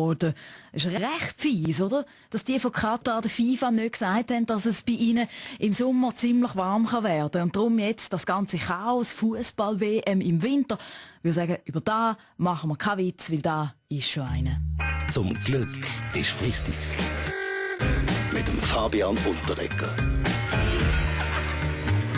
worden. Das ist recht fies, oder? Dass die von Katar der FIFA nicht gesagt haben, dass es bei ihnen im Sommer ziemlich warm kann werden. Und darum jetzt das ganze Chaos, Fußball-WM im Winter. Ich würde sagen, über da machen wir keinen Witz, weil da ist schon einer. Zum Glück ist Freitag. Mit dem Fabian Unterreger.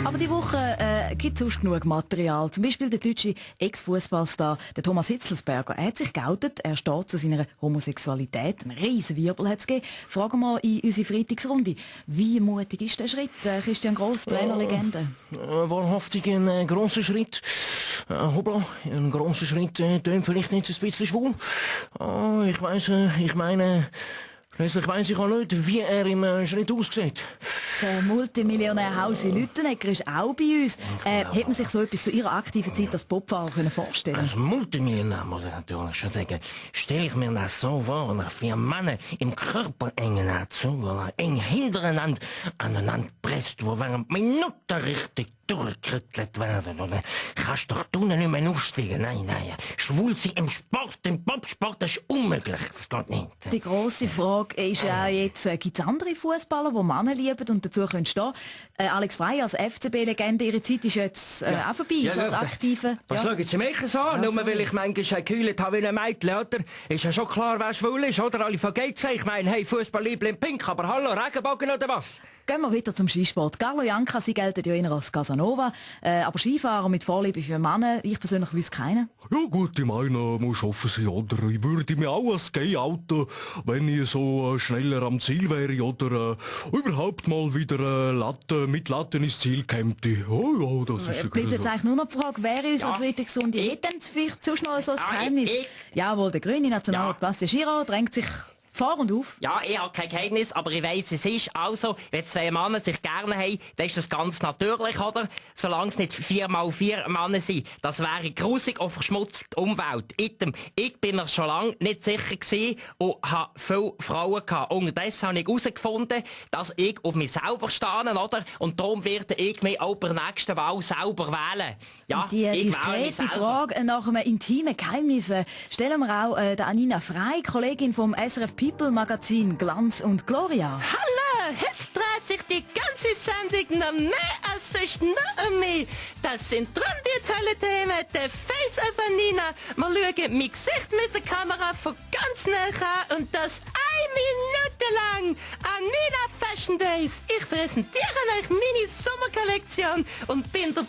Aber die Woche gibt es sonst genug Material. Zum Beispiel der deutsche Ex-Fußballstar Thomas Hitzelsberger. Er hat sich geoutet, er steht zu seiner Homosexualität. Ein riesen Wirbel hat es gegeben. Fragen wir in unsere Freitagsrunde. Wie mutig ist der Schritt, Christian Gross, Trainerlegende? Wahrhaftig ein grosser Schritt. Hoppla, ein grosser Schritt tönt vielleicht nicht ein bisschen schwul. Schließlich weiss ich auch nicht, wie er im Schritt aussieht. Der Multimillionär Hausi Lüttenegger ist auch bei uns. Hätte man sich so etwas zu Ihrer aktiven Zeit als Popfahrer vorstellen können? Als Multimillionär muss ich natürlich schon sagen, stelle ich mir das so vor, nach 4 Männer im Körper engen zu, eng hintereinander aneinander presst, wo während Minuten richtig durchgerüttelt werden. Oder kannst doch du nicht mehr aussteigen. Nein. Schwul sein im Sport, im Popsport, das ist unmöglich. Das geht nicht. Die grosse Frage ist ja jetzt, gibt es andere Fußballer, die Männer lieben und dazu können stehen? Alex Frey als FCB-Legende, ihre Zeit ist jetzt auch vorbei, so als Aktive. Was schauen Sie mich so an? Nur weil ich manchmal gekühlt habe wie ein Mädchen, oder? Ist ja schon klar, wer schwul ist, oder? Alle vergeht's. Ich meine, hey, Fußball-Liebling Pink, aber hallo, Regenbogen oder was? Gehen wir wieder zum Skisport. Carlo Janka, sie gelten ja eher als Casanova, aber Skifahrer mit Vorliebe für Männer, ich persönlich wüsste keinen. Ja gut, ich meine, muss offen sein, oder? Ich würde mich auch als Gay outen, wenn ich so schneller am Ziel wäre, oder überhaupt mal wieder mit Latten ins Ziel käme. Oh, ja, das ist bleibt jetzt eigentlich nur noch die Frage, wer ist unsere Freitagsrunde? Hätten Sie vielleicht sonst noch so ein Geheimnis? Jawohl, der grüne Nationalrat Bastien Giraud drängt sich vor und auf. Ja, ich habe kein Geheimnis, aber ich weiss, es ist. Also, wenn 2 Männer sich gerne haben, dann ist das ganz natürlich, oder? Solange es nicht 4x4 Männer sind. Das wäre grusig und verschmutzt die Umwelt. Ich bin mir schon lange nicht sicher gewesen und habe viele Frauen gehabt. Unterdessen habe ich herausgefunden, dass ich auf mich selber stehe, oder? Und darum werde ich mich auch bei der nächsten Wahl selber wählen. Ja, und die diskrete Frage nach einem intimen Geheimnis stellen wir auch der Anina Frey, Kollegin vom SRF People Magazin Glanz und Gloria. Hallo, jetzt dreht sich die ganze Sendung noch mehr als sonst noch um mich. Das sind dran die tolle Themen, der Face of Anina. Wir schauen mein Gesicht mit der Kamera von ganz nah an und das 1 Minute lang. Anina Fashion Days. Ich präsentiere euch meine Sommerkollektion und bin der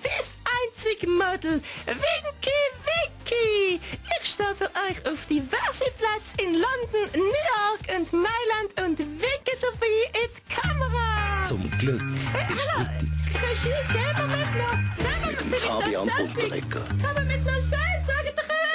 einzige Model. Winky Vicky. Ich stehe für euch auf diverse Plätze in London, New York und Mailand und winke dabei in die Kamera. Zum Glück ist Freitag. Regie, selber mitnehmen. Mit dem Fabian Unterreger. Kann man mit